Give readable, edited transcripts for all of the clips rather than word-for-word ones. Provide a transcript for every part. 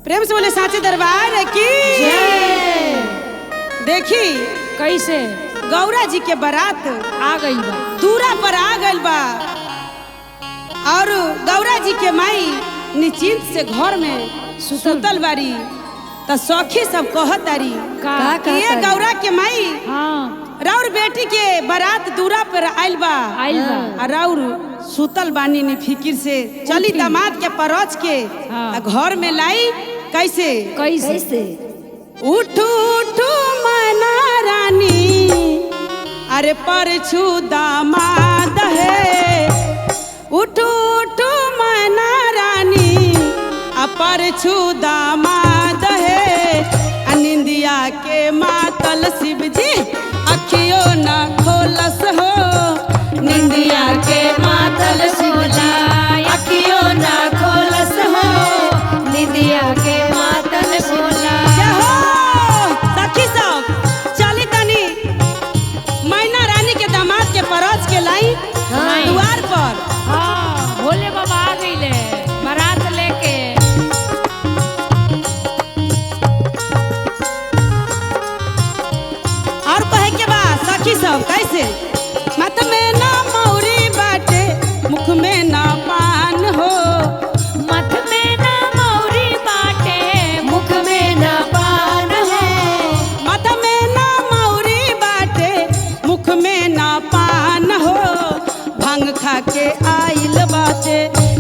प्रेम से बोले साचे दरबार की। देखी कैसे गौरा जी के बारात आ गई बा, दूरा पर आ गइल बा और गौरा जी के माई निश्चिंत से घर में सुतल बारी। त सखी सब कहतारी का कि ये गौरा के माई, हाँ राउर बेटी के बारात दूरा पर आइल बा, आइल बा आ राउर सुतल बानी नी फिकिर से चली दामाद के परच के हाँ। आ घर में लाई। कैसे कैसे उठू उठू मना रानी, अरे परछू दामाद है। उठू उठू मना रानी, आ परछू दामाद है। आ निंदिया के मातल शिवजी अखियो न खोलस हो। निंदिया के मातल शिवजी अखियो न खोलस हो। निंदिया के मातल भोला। सखी सब चली तनी मैना रानी के दामाद के परज के लाई द्वार पर। हाँ भोले बाबा आ गईले बारात लेके। और कहे के बा सखी सब कैसे, मत में ना मौरी बाटे मुख में ना पान हो। मत में ना मौरी बाटे मुख में ना पान हो। मत में ना मौरी बाटे मुख में ना पान हो। भांग खा के आइल बाटे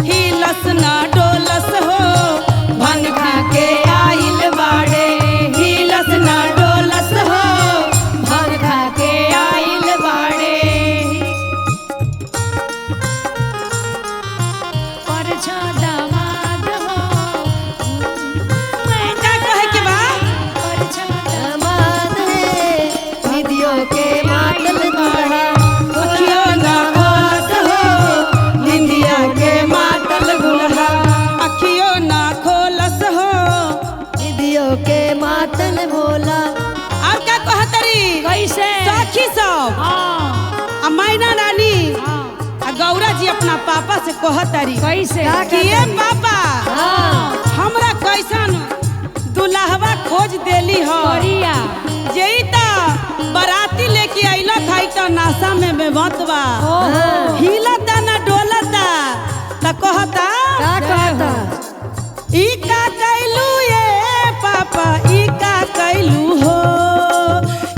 हिलस ना डोलस हो। भांग खा के आइल बाटे हिलस ना डोलस हो। भांग खा के आइल बाड़े परछा दामाद हो। का कहे के बा, परछा दामाद है निधियों के मातल दुल्हा। अखियो ना खोलस हो। निंदिया के मातल दुल्हा अखियो ना खोलस हो। निधियों के मातल भोला। और का कहतरी कैसे सखी सब हाँ आ मैना रानी हाँ आ गौरा जी अपना पापा से कहतरी कैसे कि ये पापा, हाँ हमरा कैसन दुल्हवा खोज देली हो। करिया जेई त बराती लेके अइलक है त नासा में बेमत बा, ओहो हिलता ना डोलता। त कहता का कहता, ई का कैलू ये पापा, ई का कैलू हो।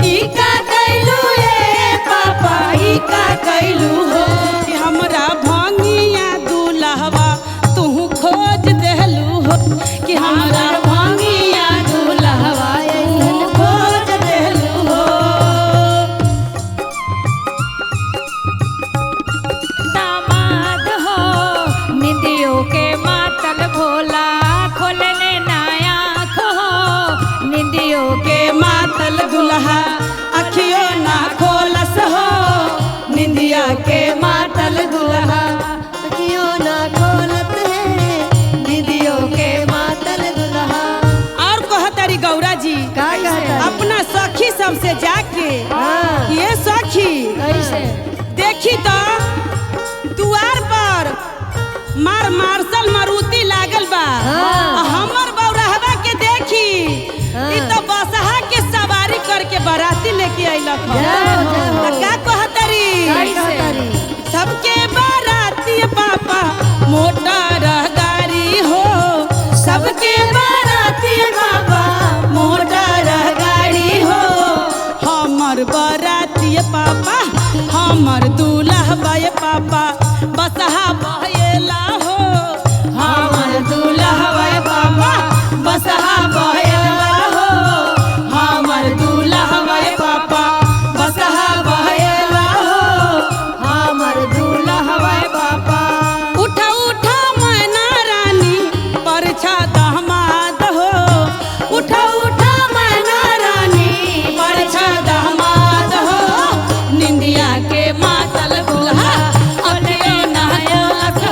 ई का कैलू ये पापा, ई का कैलू हो। कि हमरा भांगिया दुल्हवा तू खोज देलू हो। कि हमरा भांगिया दुल्हवा तू खोज देलू हो। दामाद हो निंदियों के मातल भोला खोलने नया हो। निंदियों के के मातल दुल्हा अखियो ना खोलस हो। निंदिया के मातल दुल्हा अखियों ना खोलत है निधियों के मातल दुल्हा। और कहतरी गौरा जी का कहता, अपना सखी सबसे जाके हाँ ये सखी कैसे देखी तो दुआर पर मार मार्शल मारुति लागल बा। हाँ। आ हमर बौरहवा के देखी हाँ। ई तो बसहा के सवारी करके बाराती लेके अइलक ह। जय हो, जय हो। त का कहतरी का कैसे? कहतरी, सबके बाराती पापा मोटर गाड़ी हो। सबके बाराती पापा मोटर गाड़ी हो। हमर बाराती पापा हमर दूल्हा बाय पापा बसहा बहेला हो। हमर दूल्हा बाय पापा बसहा बहेला हो। हमर दूल्हा बाय पापा बसहा बहेला हो। हमर दुल्हा बाय पापा। उठा उठा मैना रानी परछा दामाद हो। उठा उठा मैना रानी परछा दामाद हो। निंदिया के मातल दुल्हा अखियो ना खोलस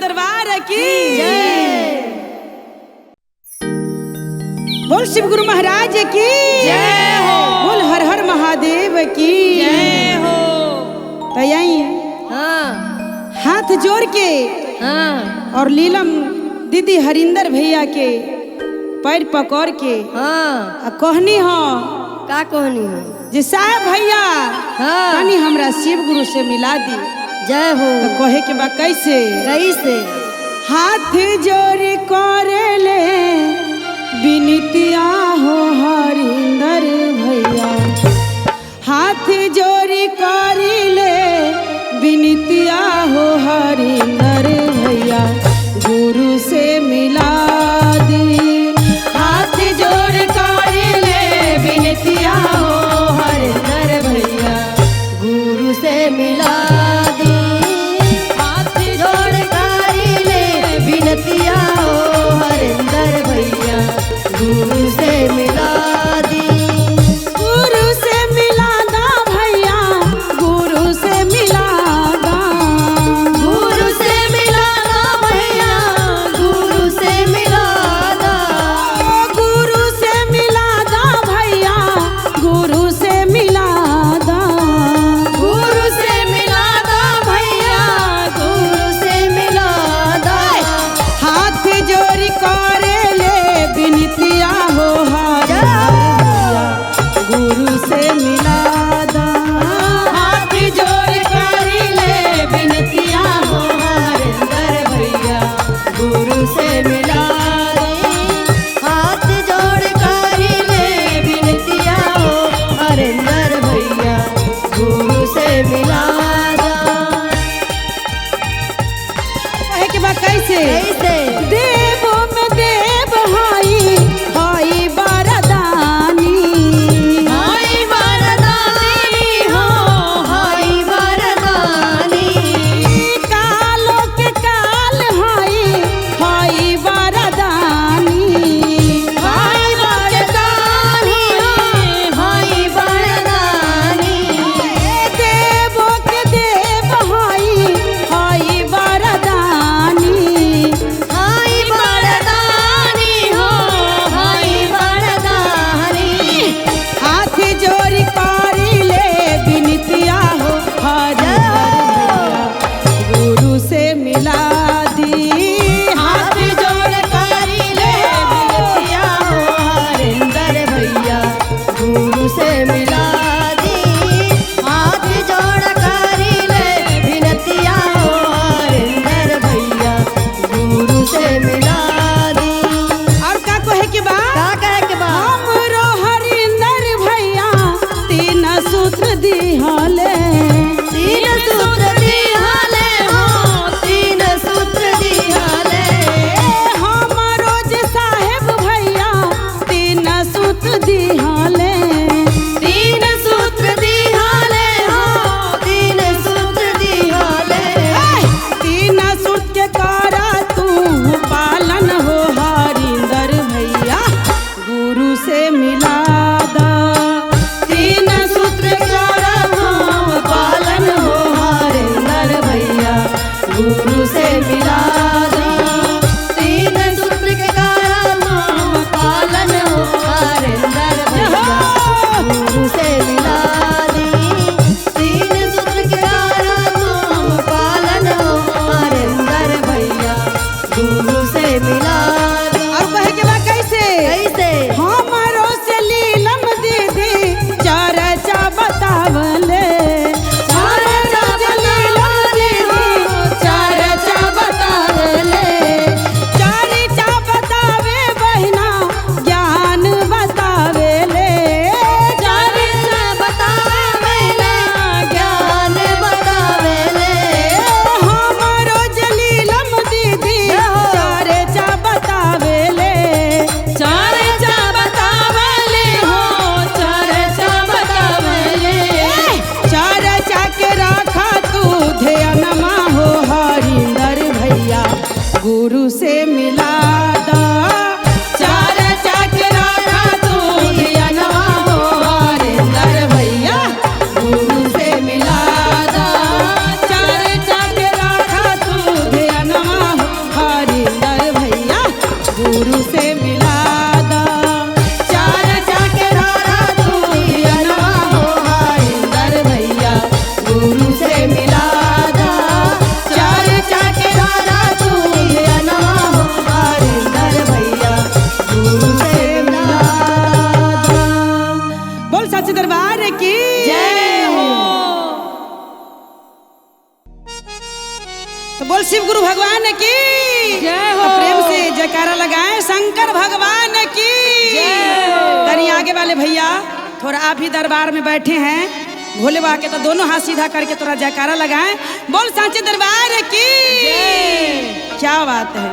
दरबार की जय। बोल शिव गुरु महाराज की जय हो। बोल हर हर महादेव की जय हो। तो यही हाँ हाथ जोड़ के हाँ और लीलम दीदी हरिंदर भैया के पैर पकड़ के हाँ आ कहनी हो का कहनी हो जे साहब भैया हाँ तनी हमरा शिव गुरु से मिला दी। जय हो। तो कहे के बा कैसे कैसे हाथ जोड़ करे ले विनतिया हो हरिंदर भैया, हाथ जोड़ करे ले विनतिया हो हरिंदर भैया, गुरु से मिला दी। हाथ जोड़ करे ले विनतिया हो हरिंदर भैया, गुरु से मिला दी। हाथ जोड़ कर ले विनतिया हो हरिंदर भैया, गुरु से मिला दी। गुरु से मिला दा भैया, गुरु से मिला दा, गुरु से मिला दा भैया, गुरु से मिला दा, गुरु से मिला दा भैया, गुरु से मिला दा, गुरु से मिला दा भैया, गुरु से मिला दा। हाथ जोड़ करे ले विनतिया हो हरिंदर भैया, गुरु से मिला दा। हाथ जोड़ करे ले विनतिया हो हरिंदर भैया, गुरु से मिला दे। हाथ जोड़ कर ले विनतिया हो हरिंदर भैया, गुरु से मिला दा। कहे के बा कैसे कैसे देव में देव हाई हाई वरदानी, हाय वरदानी हो हाय वरदानी, कालो के काल हाई हाई वरदानी, हाय वरदानी हो हाय वरदानी, देव के देव हाई हाई वरदानी, हाय वरदानी हो हाय वरदानी। हाथ जोड़ कर ले विनतिया हो हरिंदर भैया, गुरु से मिला दी। हाथ जोड़ कर ले विनतिया हो हरिंदर भैया, गुरु से मिला दी। हाथ जोड़ कर ले विनतिया हो हरिंदर भैया, गुरु से मिला दी। और का कहे के बा का कहे के बा हमरो हरिंदर भैया तीन सूत्र दिहले, तीन सूत्र दिहाले हो तीन सूत्र दिहाले, हमरो जे साहेब भैया तीन सूत्र दिहले, तीन सूत्र दिहाले हो तीन सूत्र दिहाले, तीन सूत्र के करा तू पालन हो हरिंदर भैया, गुरु से मिला दा। तीन सूत्र करा तू पालन हो हरिंदर भैया, गुरु से मिला दा। तीन सूत्र के कारण पालन हो हरिंदर भैया, गुरु से मिला दी। तीन सूत्र के कारण पालन हो हरिंदर भैया, गुरु से मिला दी। और कहे के बा कैसे कैसे हमारो से लीलम दीदी चर्चा बतावले, चर्चा लीलम दीदी चर्चा बतावले, चर्चा बतावे बहिना ज्ञान बतावेले, चर्चा बतावे बहिना ज्ञान बतावेले, हमारो लीलम दीदी चर्चा बतावेले, चर्चा बतावले हो चर्चा बतावले, चर्चा के राखा तू ध्यानमा हो हरिंदर भैया, गुरु से मिला दा। चर्चा के राखा तू ध्यानमा हो हरिंदर भैया, गुरु से मिला दा। चर्चा के राखा तू ध्यानमा भगवान की जय हो। तो प्रेम से जयकारा लगाएं शंकर भगवान की जय हो। तनी आगे वाले भैया थोड़ा आप भी दरबार में बैठे हैं भोले बाबा के, तो दोनों हाथ सीधा करके थोड़ा जयकारा लगाएं, बोल सांचे दरबार की जय। क्या बात है।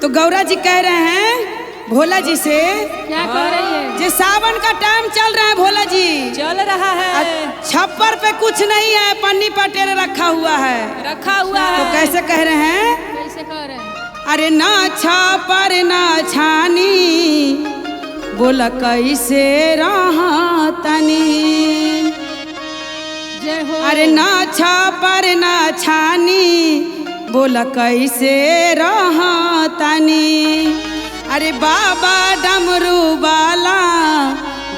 तो गौरा जी कह रहे हैं भोला जी से, क्या कह रही है? जे सावन का टाइम चल रहा है भोला जी, चल रहा है, छप्पर पे कुछ नहीं है, पन्नी पटेर रखा हुआ है, रखा हुआ है। तो कैसे कह रहे हैं? कैसे कह रहे हैं? अरे ना छापर ना छानी, बोला कैसे रहा तनी। जय हो। अरे ना छापर ना छानी, बोला कैसे रहा तनी। अरे बाबा डमरू बाला,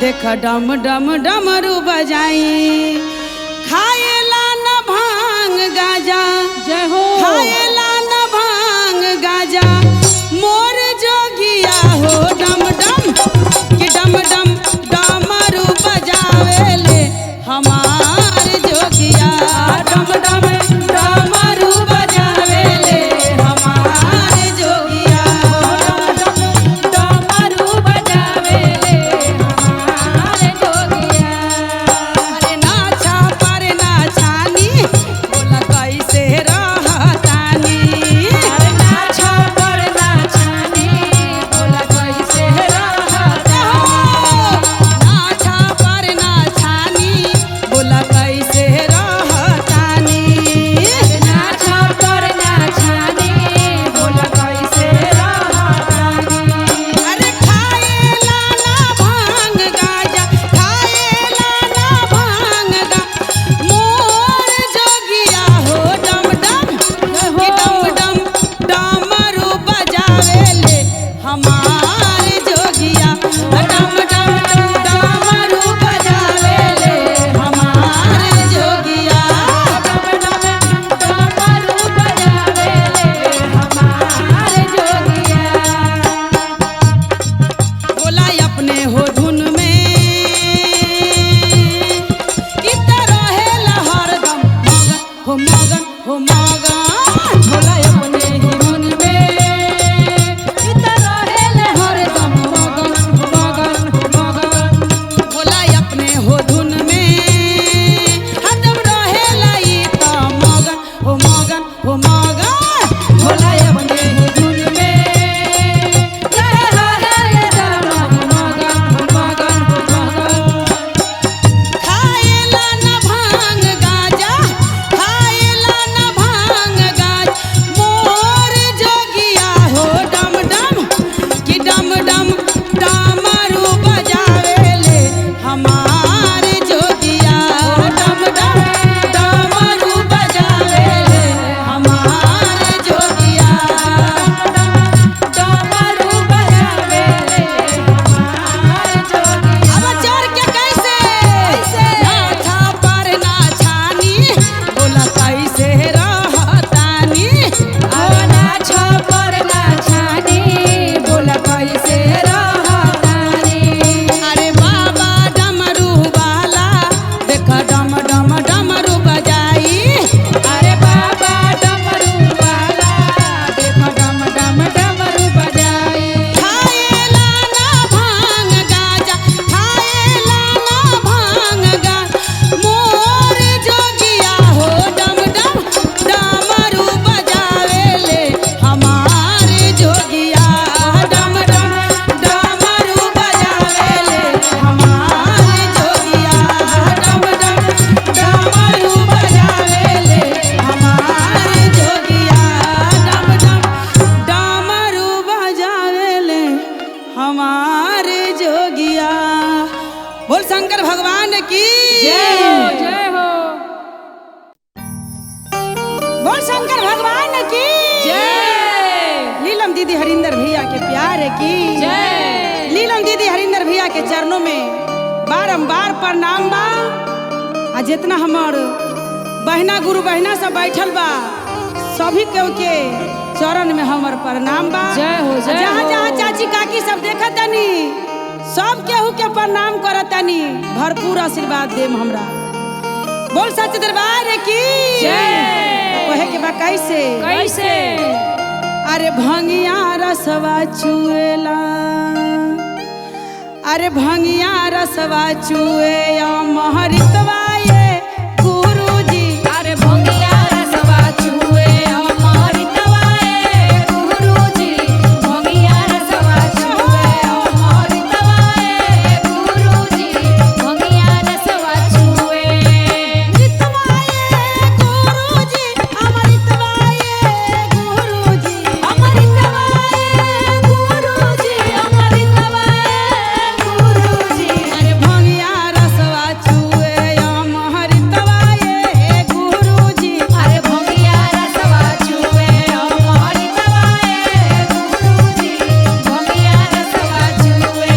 देख डम डम डमरू बजाई, खाएला न भांग गाजा, जय हो। खाएला न भांग गाजा, मोर जोगिया हो डम डम कि डम डम डमरू बजावेले हमार जोगिया, डम डम डमरू बजावेले हमार जोगिया, डम डम डमरू बजावेले हमार जोगिया। अरे ना छापर ना छानी, बोला कैसे रहतानी। अरे ना छापर ना छानी, बोला कैसे रहतानी। ना छापर ना छानी, बोला कैसे रहतानी। ना छापर ना छानी, बोला कैसे रहतानी। अरे खाएला ना भांग गाजा, खाएला ना भांग गा, मोर जोगिया हो डम डम कि डम डम डमरू बजावेले हमार जोगिया, डम डम डमरू बजावेले हमार जोगिया। डम डम डमरू बजावेले हमार जोगिया। बोला अपने हो धुन में कितना रहेला हरदम मगन हो मगन हो मगन। भोला अपने ही धुन में इतना रहेले हरदम मगन मगन मगन। भोला अपने हो धुन में हरदम रहेला ई त मगन हो मगन हो मगन। भोला अपने ही धुन में रहेले हरदम मगन मगन मगन। खाएला न भांग गाजा, खाएला न भांग गाज, मोर जोगिया हो डम डम कि डम डम डमरू बजावेले हमार जोगिया, डम डम डमरू बजावेले हमार जोगिया। डमरू बजावेले हमार जोगिया। अब चढ़ के कैसे ना छापर ना छानी, बोला कैसे रहतानी। ना छापर ना छानी, बोला कैसे रहतानी। अरे बाबा डमरू वाला, देख डम डम डमरू बजाई। अरे बाबा डमरू वाला, देख डम डम डमरू बजाए। खाएला ना भांग गाजा, खाएला ना भांग गा, मोर जोगिया हो डम डम डमरू बजावेले हमार जोगिया, डम डम डमरू बजावेले हमार जोगिया, डम डम डमरू बजावेले हमार जोगिया, डम डम डमरू बजावेले हमार जोगिया। बोल शंकर भगवान की जय हो, जय हो। बोल शंकर भगवान की जय। लीलम दीदी हरिंदर भैया के प्यार की जय। लीलम दीदी हरिंदर भैया के चरणों में बारंबार प्रणाम बा। आ जितना हमार बहना गुरु बहना सब बैठल बा, सभी के के चरण में हमर प्रणाम बा। जय हो, जय जहाँ हो। जहाँ चाची काकी सब देखत तनी, सब केहू के प्रणाम करत तनी, भरपूर आशीर्वाद देम हमरा। बोल सच दरबार की जय। कहे के बा कैसे? कैसे? अरे भंगिया रसवा चुएला, अरे भंगिया रसवा चुए अमृतवा ये गुरुजी। अरे भंगिया रसवा चुए अमृतवा ये गुरुजी। भंगिया रसवा चुए अमृतवा ये गुरुजी। भंगिया रसवा चुए अमृतवा ये गुरुजी, अमृतवा ये गुरुजी, अमृतवा ये गुरुजी, अमृतवा ये गुरुजी। अरे भंगिया रसवा चुए अमृतवा ये गुरुजी। अरे भंगिया रसवा चुए अमृतवा ये गुरुजी। भंगिया रसवा चुए।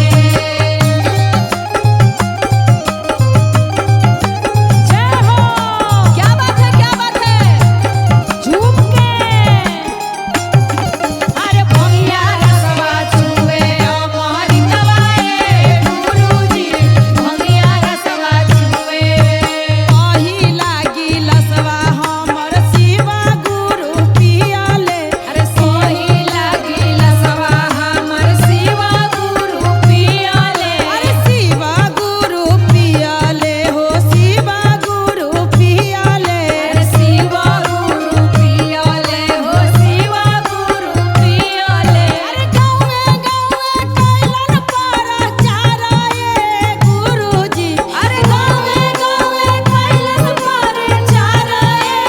जय हो, क्या बात है, क्या बात है, झूम के। अरे भंगिया रसवा चुए अमृतवा ये गुरुजी। भंगिया रसवा चुए। पहिला गिलसवा हमर शिवा गुरु पियाले। अरे सोहिला गिलसवा हमर शिवा गुरु पियाले। अरे शिवा गुरु पियाले हो, शिवा गुरु पियाले। अरे शिवा गुरु पियाले हो, शिवा गुरु पियाले। अरे गाँवे गाँवे कैलन परचार ये गुरुजी। अरे गावे गावे कैलन परचार ये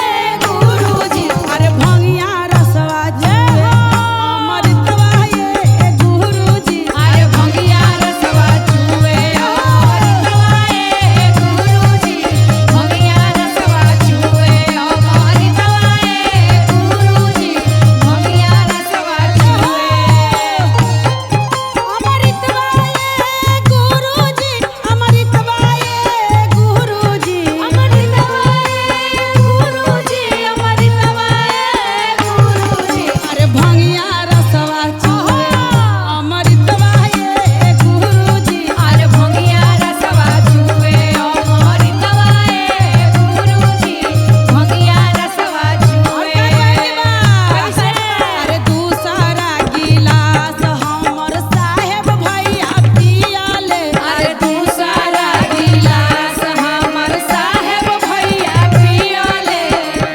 गुरुजी। अरे भंगिया रसवा चुए अमृतवा ये गुरुजी। अरे भंगिया रसवा चुए अमृतवा ये गुरुजी। भंगिया रसवा चुए अमृतवा ये गुरुजी। भंगिया रसवा चुए। अमृतवा ये गुरुजी, अमृतवा ये गुरुजी। अमृतवा ये गुरुजी, अमृतवा ये गुरुजी। अरे भंगिया रसवा चुए अमृतवा ये गुरुजी। अरे भंगिया रसवा चुए अमृतवा ये गुरुजी। भंगिया रसवा और चुए। का कहे के बा? कैसे? अरे दूसरा गिलास हमर साहेब भैया पियाले। अरे दूसरा गिलास हमर साहेब भैया पियाले।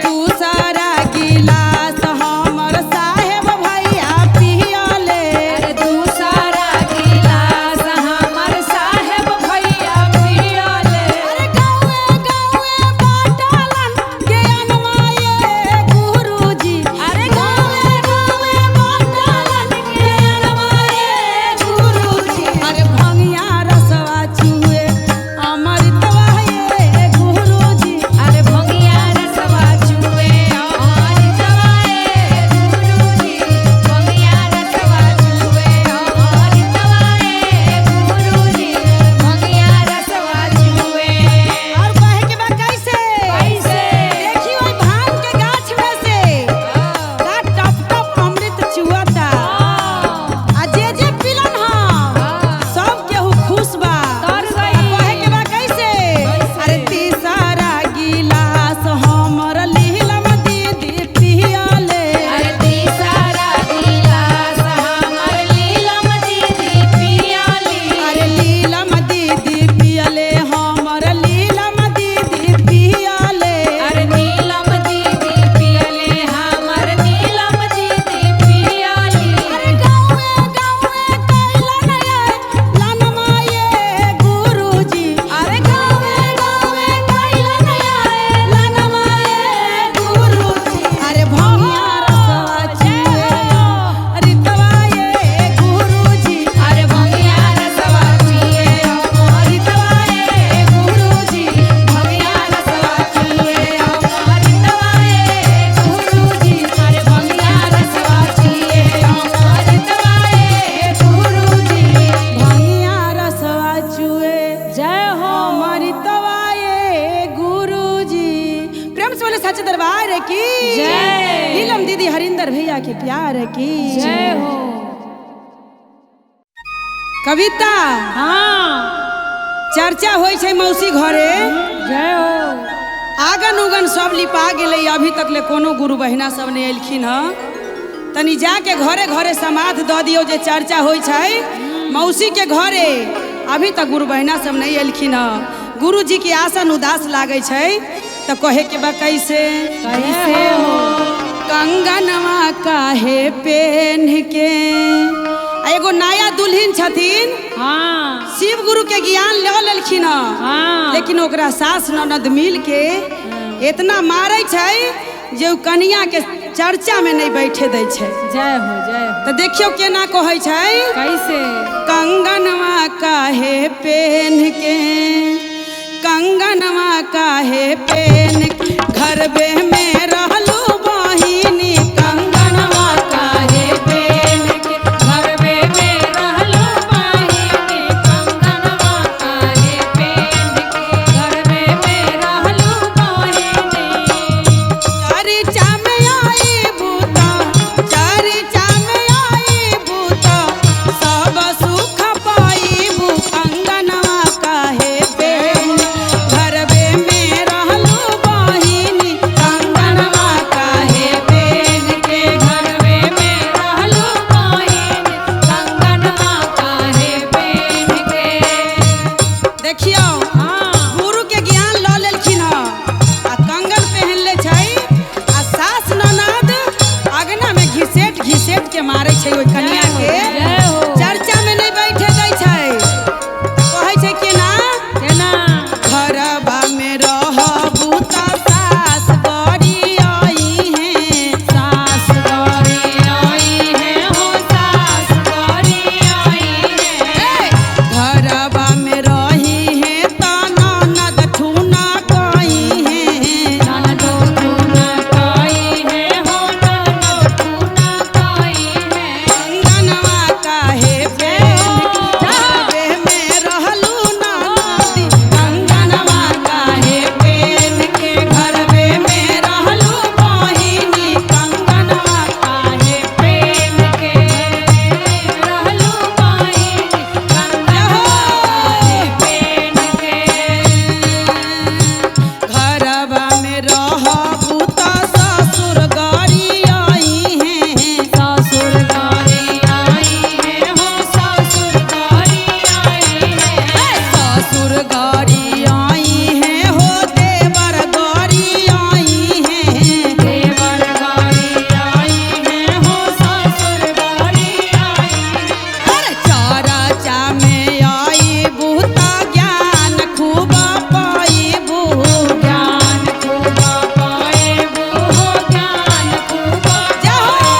दूसरा गिलास हमर साहेब भैया पियाले। अरे दूसरा गिलास हमर साहेब भैया पियाले। अरे गाँवे गाँवे बाटलन ज्ञानवा ये गुरुजी। अरे गावे गावे बाटलन ज्ञानवा ये गुरुजी। अरे भंगिया रसवा चुए अमृतवा ये गुरुजी। अरे भंगिया रसवा चुए अमृतवा ये गुरुजी। भंगिया रसवा चुए अमृतवा ये गुरुजी। भंगिया रसवा चुए। और कहे के बा कैसे? कैसे? देखी ओई भांग के गाछ में से का टप टप अमृत चुअता। आ जे जे पिलन ह सब केहू खुश बा। तर आ गई। कहे के बा कैसे? कैसे? अरे तीसरा गिलास हमर लीलम दीदी पियाले। अरे तीसरा गिलास हमर लीलम दीदी पियाली। अरे लीलम दीदी पियाले, हमर लीलम दीदी पियाले। अरे नीलम दीदी पियाले, हमर नीलम दीदी पियाली। अरे गाँवे गाँवे कैलन ये लनमा ये गुरुजी। अरे गावे गावे कैलन ये लनमा ये गुरुजी। अरे भंगिया रसवा चुए अमृतवा ये गुरुजी। अरे भंगिया रसवा चुए अमृतवा ये गुरुजी। भंगिया रसवा चुए अमृतवा ये गुरुजी। अरे भंगिया रसवा चुए अमृतवा ये गुरुजी। भंगिया रसवा चुए जय हो। अमृतवा ये गुरुजी। प्रेम से बोले सच दरबार की जय। नीलम दीदी हरिंदर भैया के प्यार की जय हो। कविता हाँ चर्चा होइ छै मौसी घरे जय हो। आगन उगन सब लिपा गेलै, अभी तक ले कोनो गुरु बहिना सब नहि एलखिन हँ। तनी जाके घरे घरे समाध दऽ दियौ जे चर्चा होइ छै मौसी के घरे। अभी तक गुरु बहिना सब नहीं एलखिन हँ। गुरुजी के आसन उदास लागै छै तऽ कहे के बा कैसे कैसे हो? कंगनवा काहे पेन्ह के। आ एगो नया दुल्हन छथिन, हाँ शिव गुरु के ज्ञान लऽ लेलखिन हँ, हाँ लेकिन ओकरा सास ननद मिल के इतना मारै छै जे उ कनिया के चर्चा में नहीं बैठे दै छै। जय हो जय हो। तऽ देखियौ केना कहै छै। कैसे? कंगनवा काहे पेन्ह के, कंगनवा काहे पेन्ह के, घरबे में रहलू बहिनी। कंगनवा काहे पेन के घरवे में रहलो बहिनी। कंगनवा काहे पेन के घरवे में रहलो बहिनी। चर्चा में आई भूता, चर्चा में आई भूता, सब सुख पाईबू। कंगनवा काहे पेन्ह, घरबे में रहलू बहिनी। कंगनवा काहे पेन के घरवे में रहलो बहिनी। कंगनवा काहे पेन के। देखियौ हाँ गुरु के ज्ञान लऽ लेलखिन हँ आ कंगन पहन ले छै आ सास ननद अगना में घिसेट घिसेट के मारै छै ओहि कनिया के। जय हो। चर्चा में नहीं बैठे दै छै। कहै छै केना? केना? घरबा में रहबू तऽ सास गरी आई है। सास गौरी आई है हो, सास गौरी आई है। घरबा में रही है तऽ ननद ठूना कही है। ननदो टूना काई है हो, ननदो टूना काई है। कंगनवा काहे पेन्ह के, घरबे में रहलू ननदी। कंगनवा काहे पेन्ह के, घरबे में रहलू बहिनी। कंगनवा काहे पेन के रहलू बहिनी। कंगनवा काहे पेन के। घरबा में रहबू तऽ ससुर गरी आई है। ससुर गौरी आई है हो, ससुर गौरी आई है। ससुर गरी आई है हो, देवर गरी आई है। देवर गौरी आई है हो, ससुर गौरी आई है। अरे चरचा में आई बूता ज्ञान खूब पाईबू। ज्ञान खूब पाएबू हो, ज्ञान खूब। जाहो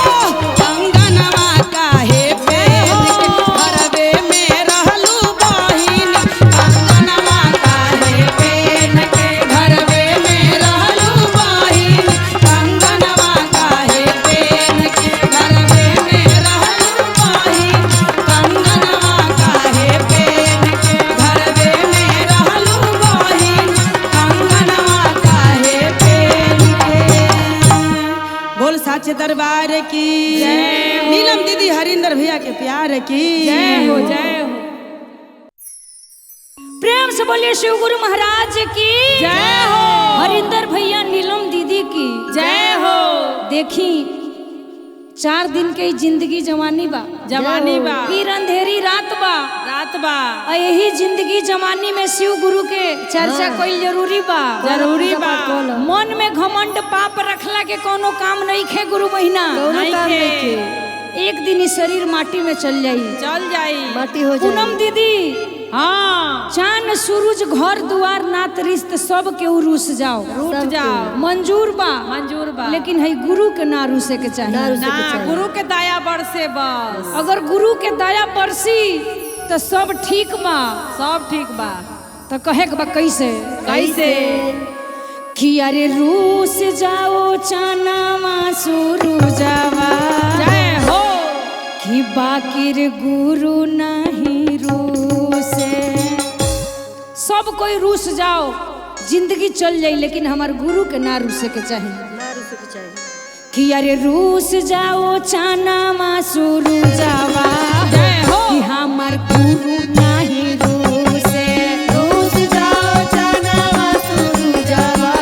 कंगनवा काहे पेन्ह के, घरबे में रहलू बहिन। कंगनवा काहे पेन्ह के, घरबे में रहलू बहिन। कंगनवा काहे पेन्ह के, घरबे में रहलू बहिन। कंगनवा काहे पेन्ह के, घरबे में रहलू बहिन। कंगनवा काहे पेन्ह के। बोल साचे दरबार की। नीलम दीदी हरिंदर भैया के प्यार की जय हो जय हो। प्रेम से बोलिए शिव गुरु महाराज की जय हो। हरिंदर भैया नीलम दीदी की जय हो। देखी 4 दिन के ही जिंदगी जवानी बा, जवानी बा, फिर अंधेरी रात बा, रात बा। आ यही जिंदगी जवानी में शिव गुरु के चर्चा कईल जरूरी बा, जरूरी बा। मन में घमंड पाप रखला के कोनो काम नहीं खे गुरु महीना। कौनो काम नइखे। एक दिन ई शरीर माटी में चल जाई, चल जाई, माटी हो जाई। पूनम दीदी हाँ चांद सूरज घर दुआर नात रिश्त सब के रूस जाओ, रूठ जाओ, मंजूर बा, मंजूर बा। लेकिन है गुरु के ना रूसे के चाहिए। ना रूसे के ना चाही। गुरु के दया बरसे बस, अगर गुरु के दया बरसी तो सब ठीक बा, सब ठीक बा। तो कहे के बा कैसे? कैसे? कि अरे रूस जाओ चानावा सूरुजावा, जय हो। कि बाकिर गुरु नहीं रूसे। सब कोई रूस जाओ, जिंदगी चल जाई, लेकिन हमार गुरु के ना रूसे के चाहिए। ना रूसे के चाही। कि अरे रूस जाओ चानावा सूरुजावा, जय हो। कि हमार गुरु नहीं रूसे। रूस जाओ चानावा सुरुजावा,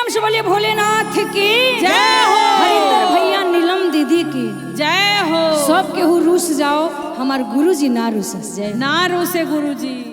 प्रेम से बोलिए भोलेनाथ की जय हो। हरिंदर भैया नीलम दीदी की जय हो। सब केहू रूस जाओ, हमार गुरुजी ना रूसस। जय ना रूसे गुरुजी।